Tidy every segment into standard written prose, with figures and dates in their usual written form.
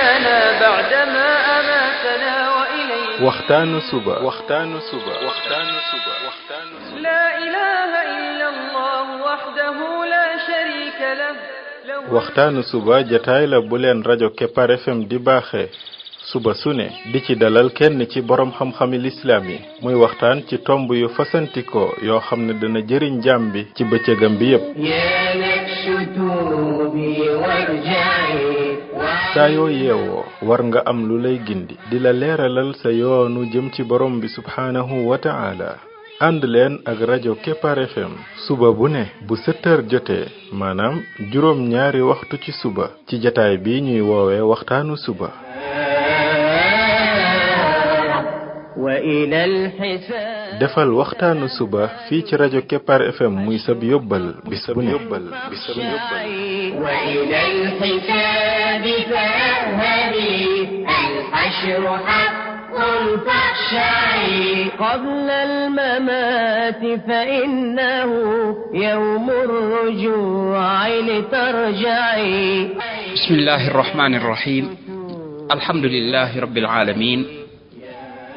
أحيانا بعدما أماتنا وإليه waxtaanu suba لا إله إلا الله وحده لا شريك له waxtaanu suba jataay la bu leen rajo Kepar FM di baaxee suba su ne di ci dalal kenn ci borom xam-xami lislaam yi muy waxtaan ci tomb yu fasantikoo yoo xam ne dana jëriñ jaam bi ci bëccëgam bi yépp saa yoo yeewoo war nga am lu lay gindi di la leeralal sa yoonu jëm ci borom bi subhaanahu wa ta'ala ànd leen ak rajo Kepar FM suba bu ne bu 7 heures jotee maanaam juróom ñaari waxtu ci suba ci jataay bi ñuy woowee waxtaanu suba defal waxtaanu suba fii ci rajo Kepar FM muy sab yóbbal bis bu ne قبل الممات فإنه يوم الرجوع لترجعي بسم الله الرحمن الرحيم الحمد لله رب العالمين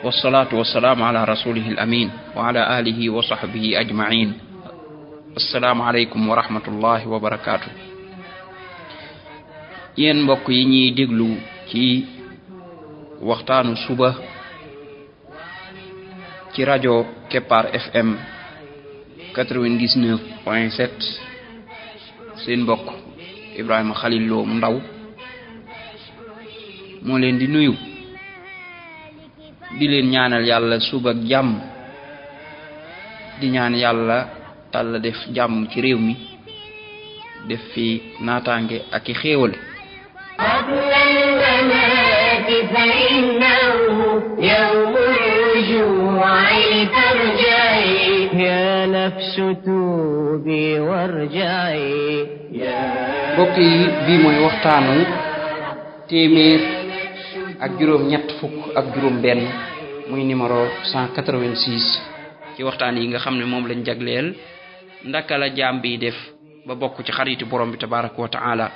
والصلاة والسلام على رسوله الأمين وعلى آله وصحبه أجمعين السلام عليكم ورحمة الله وبركاته yéen mbokk yi ñuy déglu ci waxtaanu suba ci rajo Kepar FM 99.7 seen mbokk Ibrahima Khalil Lo mu ndaw moo leen di nuyu di leen ñaanal yàlla suba ak jàmm di ñaan yàlla Yàlla def jàmm ci réew mi def fi naataange ak i xéewal فإنه يوم الرجوع لترجعي يا نفس توبي وارجعي mbokk yi bii mooy waxtaanu téeméer ak juróom ñett fukk ak juróom benn muy numéro 186 ci waxtaan yi nga xam ne moom lañ jagleel ndaka la jaam bi def ba bokk ci xaritu borom bi tabaraka wa taala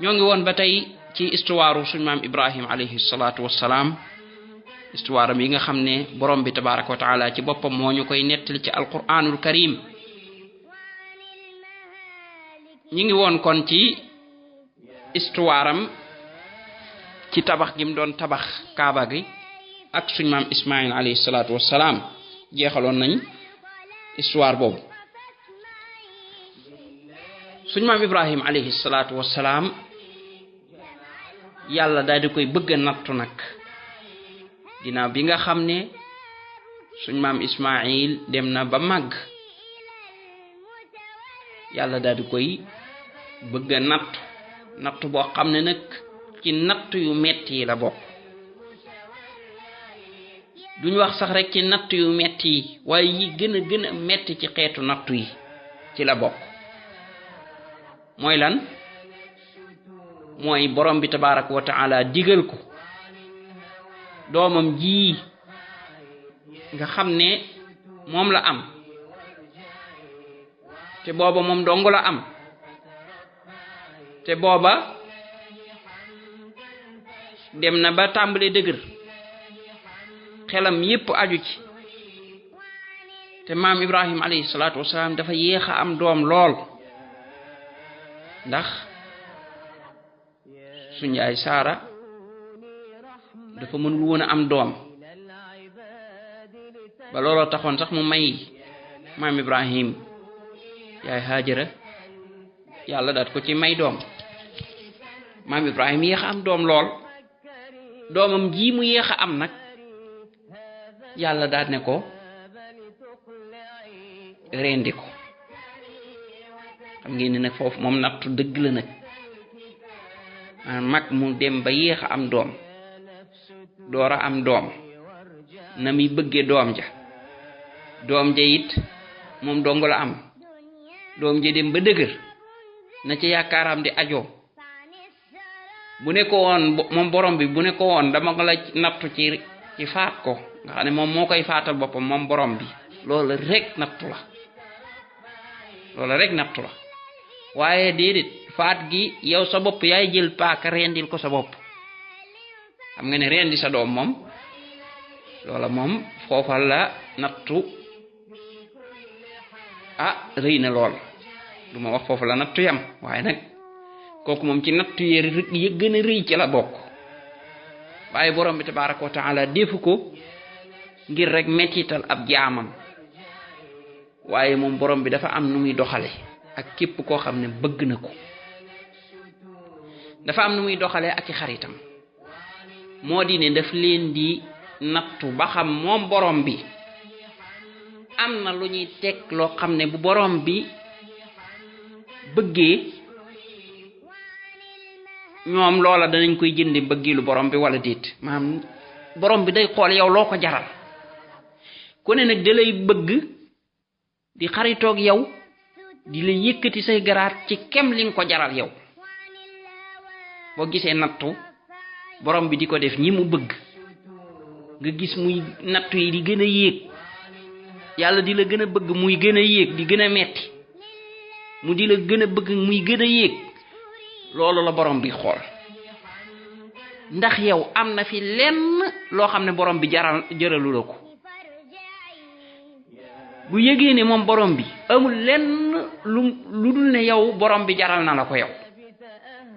ñoo ngi woon ba tey ci histoire suñu maam Ibrahim alayhi salatu wassalam histoire yi nga xam ne borom bi tabaraka wa taala ci boppam moo ñu koy nettali ci alquranul karim ñi ngi woon kon ci histoire am ci tabax gi mu doon tabax kaaba gi ak suñu maam Ismaïl alayhi salatu wassalam jeexaloon nañ histoire boobu suñu maam Ibrahim alayhi salatu wassalam yàlla daal di koy bëgg a nattu nag ginnaaw bi nga xam ne suñ maam Ismaïl dem na ba màgg yàlla daal di koy bëgg a nattu boo xam ne nag ci nattu yu metti yi la bokk duñ wax sax rek ci nattu yu metti yi waaye yi gën a metti ci xeetu nattu yi ci la bokk mooy lan mooy borom bi tabaraka wa taala digal ko doomam ji nga xam ne moom la am te booba moom dong la am te booba dem na ba tàmbale dëgër xelam yépp aju ci te maam Ibrahim alayhi salaatu wasalaam dafa yéex a am doom lool ndax suñu yaay Saara dafa mënul woon a am doom ba looloo taxoon sax mu may maam Ibrahim yaay Haajara yàlla daat ko ci may doom maam Ibrahim yéex a am doom lool doomam ji mu yéex a am nag yàlla daat ne ko rendi ko xam ngeen ne nag foofu moom nattu dëgg la nag mag mu dem ba yéex a am doom door a am doom na muy bëgge doom ja it moom dong la am doom ja dem ba dëgër na ca yaakaaram di ajoo bu ne ko woon moom borom bi bu ne ko woon dama ko la nattu ci faat ko nga xam ne moom moo koy faatal boppam moom borom bi loolu rek nattu la waaye déedéet faat gi yow sa bopp yaay jël paaka rendil ko sa bopp xam nga ne rendi sa doom moom loola moom foofa la nattu rëy na lool du ma wax foofu la nattu yam waaye nag kooku moom ci nattu yi gën a rëy ci la bokk waaye borom bi tabaraka wa taala defu ko ngir rek mettital ab jaamam waaye moom borom bi dafa am nu muy doxale ak képp koo xam ne bëgg na ko dafa am nu muy doxale ak i xaritam moo di ne daf leen di nattu ba xam moom borom bi am na lu ñuy teg loo xam ne bu borom bi bëggee ñoom loola danañ koy jënde bëggilu borom bi wala déet maanaam borom bi day xool yow loo ko jaral ku ne nag da lay bëgg di xaritoog yow di la yëkkati say garaat ci kem li nga ko jaral yow boo gisee nattu borom bi di ko def ñi mu bëgg nga gis muy nattu yi di gën a yéeg yàlla di la gën a bëgg muy gën a yéeg di gën a metti mu di la gën a bëgg muy gën a yéeg loolu la borom bi xool ndax yow am na fi lenn loo xam ne borom bi jaralu la ko bu yëgee ne moom borom bi amul lenn lu dul ne yow borom bi jaral na la ko yow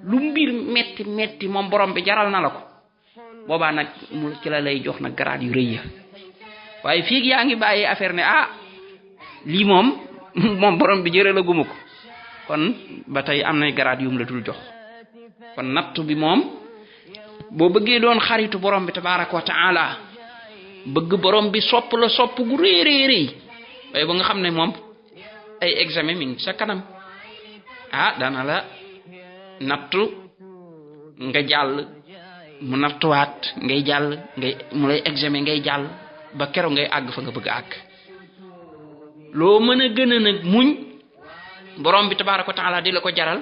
lu mbir metti metti moom borom bi jaral na la ko boobaa nag mu ci la lay jox nag garaat yu rëy ya waaye fii yaa ngi bàyyi affaire ne lii moom borom bi jëral a guma ko kon ba tey am nay garaat yum la dul jox kon nattu bi moom boo bëggee doon xaritu borom bi tabaraka wa taala bëgg borom bi sopp la sopp gu rëy waaye ba nga xam ne moom ay examen mi ngi sa kanam dana la nattu nga jàll mu nattuwaat ngay jàll mu lay examen ngay jàll ba keroog ngay àgg fa nga bëgg àgg loo mën a gën a nag muñ borom bi tabaraka wa taala di la ko jaral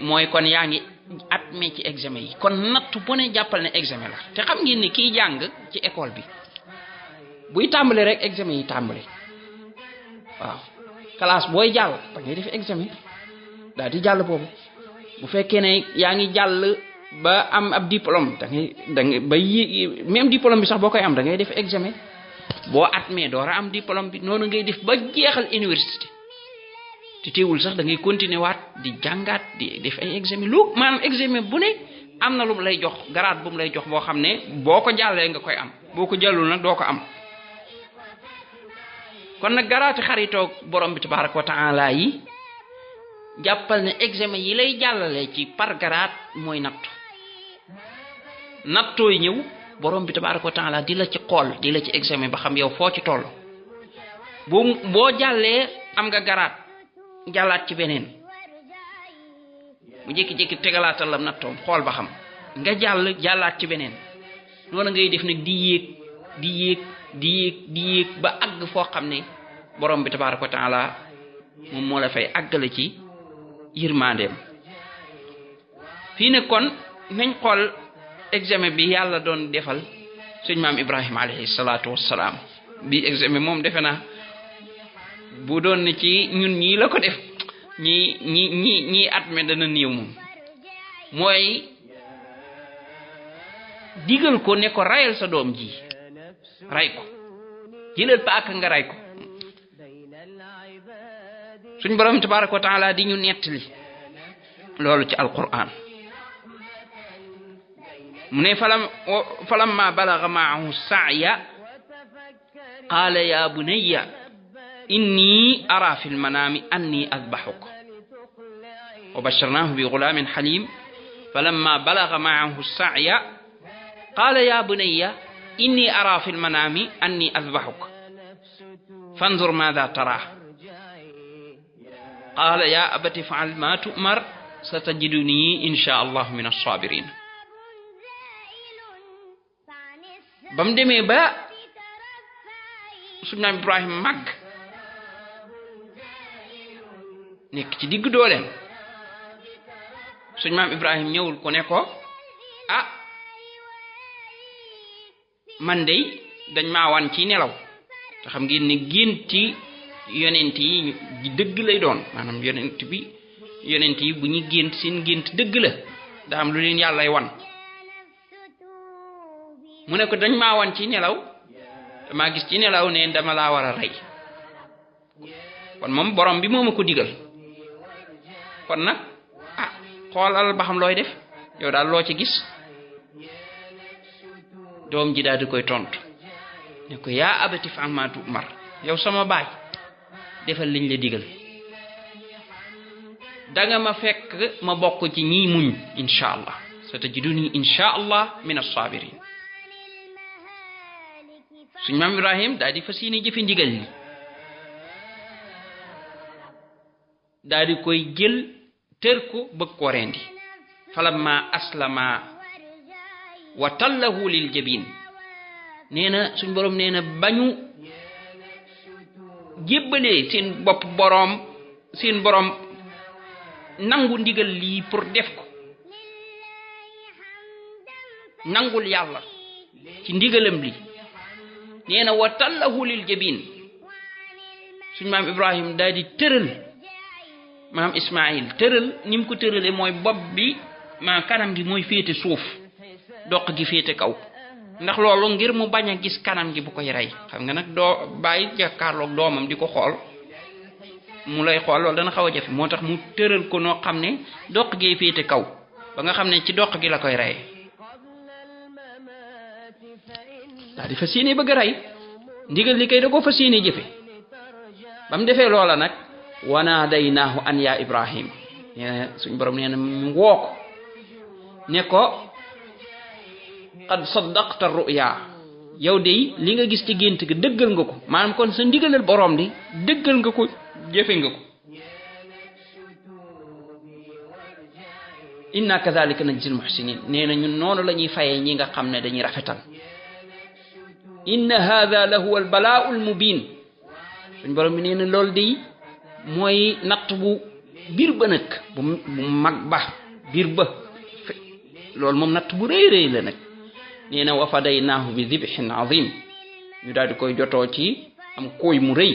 mooy kon yaa ngi admis ci examen yi kon nattu bu ne jàppal ne examen la te xam ngeen ni kiy jàng ci école bi buy tàmbali rek examen yi tàmbali waaw classe booy jàll da ngay def examen daal di jàll boobu bu fekkee ne yaa ngi jàll ba am ab diplôme da ngay ba même diplôme bi sax boo koy am da ngay def examen boo admis door a am diplôme bi noonu ngay def ba jeexal université te teewul sax da ngay continuer waat di jàngaat di def ay examen lu maanaam examen bu ne am na lu mu lay jox garaat bu mu lay jox boo xam ne boo ko jàllee nga koy am boo ko jàllul nag doo ko am kon nag garaati xaritoog borom bi tabaraka wa taala yi jàppal ne examen yi lay jàllale ci par garaat mooy nattooy ñëw borom bi tabaraka wa taala di la ci xool di la ci examen ba xam yow foo ci toll boo jàllee am nga garaat jàllaat ci beneen mu jékki-jékki tegalaatal la nattoom xool ba xam nga jàllaat ci beneen noonu ngay def nag di yéeg ba àgg foo xam ne borom bi tabaraka wa taala moom moo la fay àggale ci yërmandeem fii ne kon nañ xool examen bi yàlla doon defal suñ maam Ibrahima alayhi salaatu wassalaam bi examen moom defe naa bu doon ne ci ñun ñii la ko def ñi admis dana néew moom mooy digal ko ne ko rayal sa doom ji ray ko jëlal paaka nga ray ko suñ borom tabaraka wa taala di ñu nettali loolu ci alquran mu ne falamma balagha ma'ahu sa'ya qala ya bunayya inni ara fi lmanami anni adbahuka wa basharnahu bi ghulamin halim falamma balagha ma'ahu sa'ya qala ya bunayya inni ara fi lmanami anni adbahuka fanzur madha tara qala ya abati fa'al ma tu'mar satajiduni insha Allah min as-sabirin bam demee ba suñu maam Ibrahima màgg nekk ci digg dooleem suñu maam Ibrahima ñëwul ko ne ko man dey dañ maa wan ci nelaw te xam ngeen ne génti yonent yi dëgg lay doon maanaam yonent yi bu ñu gént seen gént dëgg la daa am lu leen yàllay wan mu ne ko dañ maa wan ci nelaw damaa gis ci nelaw ne dama laa war a rey kon moom borom bi moo ma ko digal kon nag xoolal ba xam looy def yow daal loo ci gis doom ji daal di koy tontu ne ko yaa abati fa'al maa tu'mar yow sama baay defal liñ la digal danga ma fekk ma bokk ci ñiy muñ insha allah satajiduni insha allah min as-sabirin suñ maam Ibrahim daal di fas yéene jëfe ndigal li daal di koy jël tër ko bëgg ko rendi falamma aslama wa tallahu lil jabin nee na suñ borom nee na bañu jébbalee seen bopp borom seen borom nangu ndigal lii pour def ko nangul yàlla ci ndigalam li nee na wa tallahu lil jabin suñ maam Ibrahim daal di tëral maam Ismaïl tëral ni mu ko tërale mooy bopp bi ma kanam gi mooy féete suuf doq gi féete kaw ndax loolu ngir mu bañ a gis kanam gi bu koy rey xam nga nag doo bàyyi jàkkaarloog doomam di ko xool mu lay xool loolu dana xaw a jafe moo tax mu tëral ko noo xam ne doq gee féete kaw ba nga xam ne ci doq gi la koy reyee daa di fas yéene bëgg a rey ndigal li kay da ko fas yéene jëfe ba mu defee loola nag wanaadaynaahu an yaa Ibrahim nee na suñ borom nee na ñu woo ko ne ko qad saddaqta ru'ya yow de li nga gis ci gént gi dëggal nga ko maanaam kon sa ndigalal borom di dëggal nga ko jëfe nga ko inna kadhalika najzil muhsinin nee na ñun noonu la ñuy fayee ñi nga xam ne dañuy rafetal inna hadha la huwa al bala'ul mubin suñ borom bi nee na loolu de mooy natt bu biir ba nag bu mag ba biir ba loolu moom natt bu rëy rëy la nag nee na wa fadaynaahu bi dibhin azim ñu daal di koy jotoo ci am kóoy mu rëy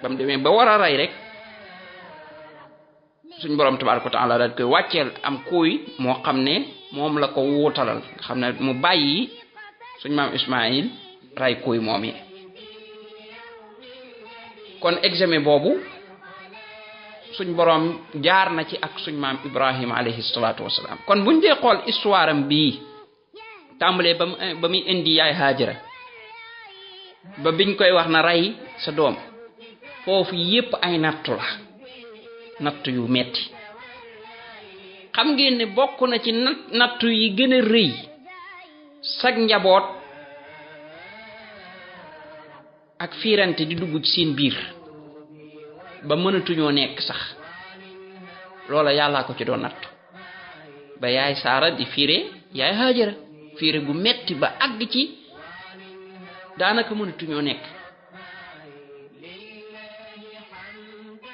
ba mu demee ba war a rey rek suñ borom tabaaraka wa taala daal di koy wàcceel am kóoy moo xam ne moom la ko wuutalal nga xam ne mu bàyyi suñ maam Ismaïl rey kóoy moom yi kon examen boobu suñ borom jaar na ci ak suñ maam Ibrahima alayhi salaatu wasalaam kon buñ dee xool histoire am bii tàmbalee ba muy indi yaay Haajara ba biñ koy wax na rey sa doom foofu yépp ay nattu la nattu yu metti xam ngeen ne bokk na ci nattu yi gën a rëy sag njaboot ak fiirante di dugg ci seen biir ba mënatuñoo nekk sax loola yàllaa ko ci doon nattu ba yaay Saara di fiire yaay Haajara fiire gu metti ba àgg ci daanaka mënatuñoo nekk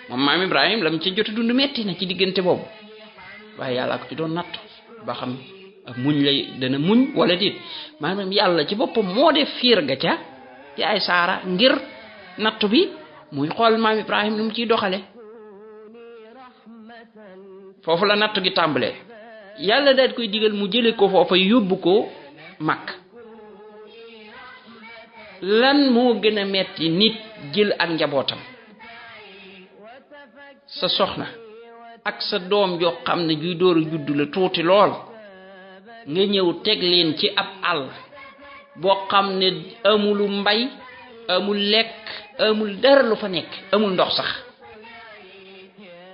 moom maam Ibrahim lam ci jot a dund metti na ci diggante boobu waaye yàllaa ko ci doon nattu ba xam ak muñ lay dana muñ wala déet maanaam yàlla ci boppam moo def fiir ga ca yaay Saara ngir nattu bi muy xool maam Ibrahim lu mu ciy doxale foofu la nattu gi tàmbalee yàlla daal koy digal mu jële ko foofa yóbbu ko Makk lan moo gën a metti nit jël ak njabootam sa soxna ak sa doom joo xam ne juy door a juddu la tuuti lool nga ñëw teg leen ci ab àll boo xam ne amulu mbay amul lekk amul dara lu fa nekk amul ndox sax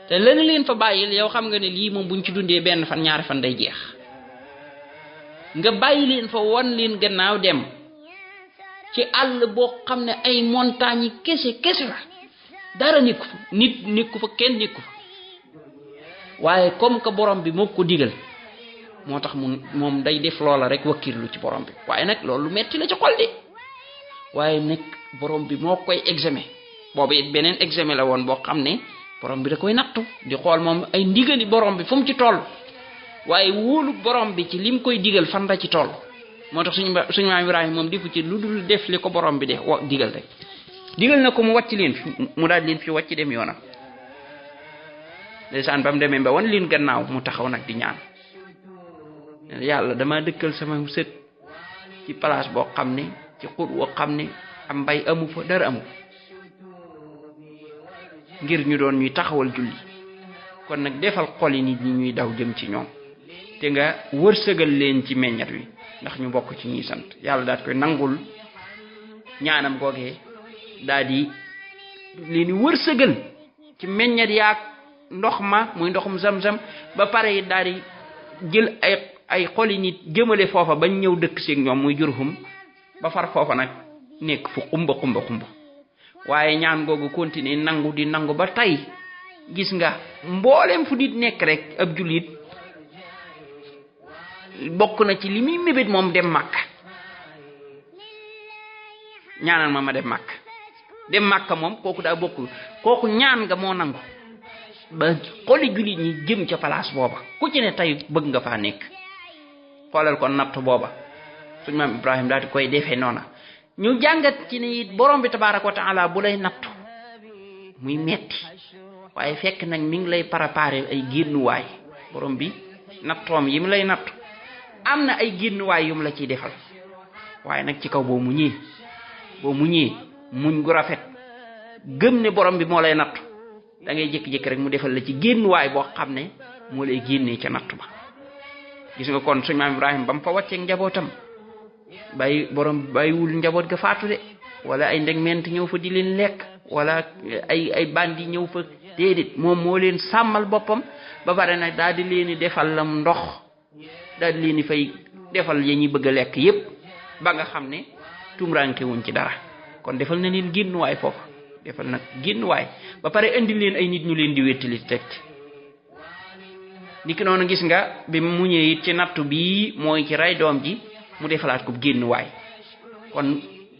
te lana leen fa bàyyil yow xam nga ne lii moom buñ ci dundee benn fan ñaari fan day jeex nga bàyyi leen fa won leen gannaaw dem ci àll boo xam ne ay montagnes yi kese la dara nekku fa nit nekku fa kenn nekku fa waaye comme que borom bi moo ko digal moo tax moom day def loola rek wakkirlu ci borom bi waaye nag loolu metti la ci xol de waaye nag borom bi moo koy examen boobu it beneen examen la woon boo xam ne borom bi da koy nattu di xool moom ay ndigali borom bi fu mu ci toll waaye wóolu borom bi ci lim koy digal fan la ci toll moo tax suñu maam Ibrahima moom defu ci lu dul def li ko borom bi de digal rek digal na ko mu wàcc leen fi mu daal leen fi wàcc dem yoonam ndeysaan ba mu demee ba wan leen gannaaw mu taxaw nag di ñaan yàlla dama dëkkal sama sët ci place boo xam ne ci xur woo xam ne am mbay amu fa dara amu ngir ñu doon ñuy taxawal julli kon nag defal xoli nit ñi ñuy daw jëm ci ñoom te nga wërsëgal leen ci meññat wi ndax ñu bokk ci ñuy sant yàlla daal koy nangul ñaanam googee daal di leen di wërsëgal ci meññat yaag ndox ma muy ndoxum zam-zam ba pare it daal di jël ay xoli nit jëmale foofa bañ ñëw dëkk seeg ñoom muy Jurhum ba far foofa nag nekk fu xumba waaye ñaan googu continuer nangu di nangu ba tey gis nga mboolem fu nit nekk rek ab jullit bokk na ci li muy mébét moom dem màkk ñaanal ma dem màkk moom kooku daa bokkul kooku ñaan nga moo nangu ba xoli jullit ñi jëm ca place booba ku ci ne tey bëgg nga faa nekk xoolal kon natt booba suñu maam Ibrahim daal di koy defee noona ñu jàngat ci ne it borom bi tabaaraka wa taala bu lay nattu muy metti waaye fekk nag mi ngi lay préparer ay génnuwaay borom bi nattoom yi mu lay nattu am na ay génnuwaay yu mu la ciy defal waaye nag ci kaw boo muñee muñ gu rafet gëm ne borom bi moo lay nattu da ngay jékki-jékki rek mu defal la ci génnuwaay boo xam ne moo lay génnee ca nattu ba gis nga kon suñu maam Ibrahim ba mu fa wàcceeg njabootam bàyyiwul njaboot ga faatu de wala ay ndegment ñëw fa di leen lekk wala ay bandi ñëw fa déedéet moom moo leen sàmmal boppam ba pare nag daal di leen di defal lam ndox daal di leen di fay defal ya ñuy bëgg a lekk yépp ba nga xam ne tumranke wuñ ci dara kon defal na leen génnuwaay foofu defal nag génnuwaay ba pare indi leen ay nit ñu leen di wéttali teg niki noonu gis nga bi mu muñee it ci nattu bii mooy ci rey doom ji mu defalaat ko génnuwaay kon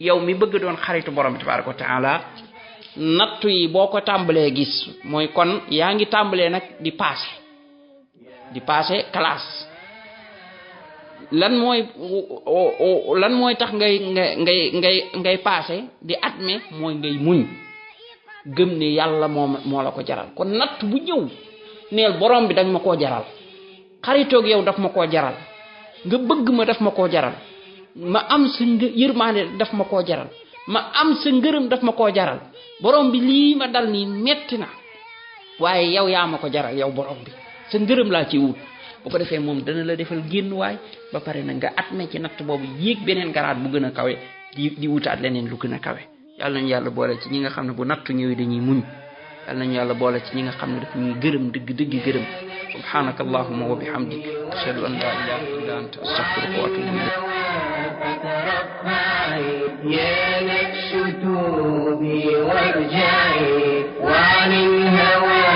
yow mi bëgg doon xaritu borom bi tabaaraka wa taala nattu yi boo ko tàmbalee gis mooy kon yaa ngi tàmbalee nag di passé classe lan mooy tax ngay passé di admet mooy ngay muñ gëm ne yàlla moo la ko jaral kon natt bu ñëw neel borom bi dañ ma koo jaral xaritoog yow daf ma koo jaral nga bëgg ma daf ma koo jaral ma am sa yërmaande daf ma koo jaral ma am sa ngërëm daf ma koo jaral borom bi lii ma dal nii metti na waaye yow yaa ma ko jaral yow borom bi sa ngërëm laa ci wut bu ko defee moom dana la defal génnuwaay ba pare na nga atme ci natt boobu yéeg beneen garaat bu gën a kawe di wutaat leneen lu gën a kawe yàlla nañu yàlla boole ci ñi nga xam ne bu nattu ñëwee dañuy muñ yàlla nañu yàlla boole ci ñi nga xam ne daf ñuy gërëm dëgg gërëm subhanaka allahumma wa bihamdik ashhadu an la ilaha illa anta astaghfiruka wa atubu ilayk يا نفس توبي وارجعي وعن الهوى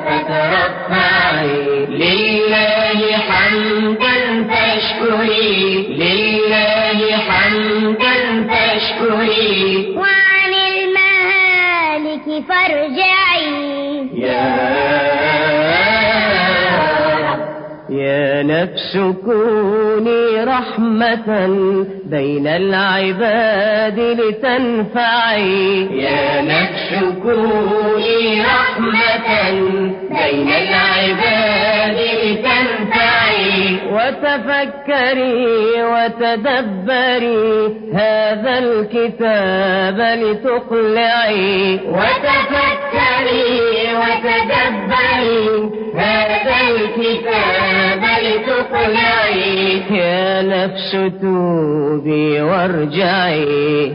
فترفعي لله حمدا فاشكري لله حمدا فاشكري وعن المهالك فارجعي يا نفس كوني رحمة بين العباد لتنفعي يا نفس كوني رحمة بين العباد لتنفعي وتفكري وتدبري هذا الكتاب لتقلعي وتفكري وتدبري هذا الكتاب لتقلعي يا نفس توبي وارجعي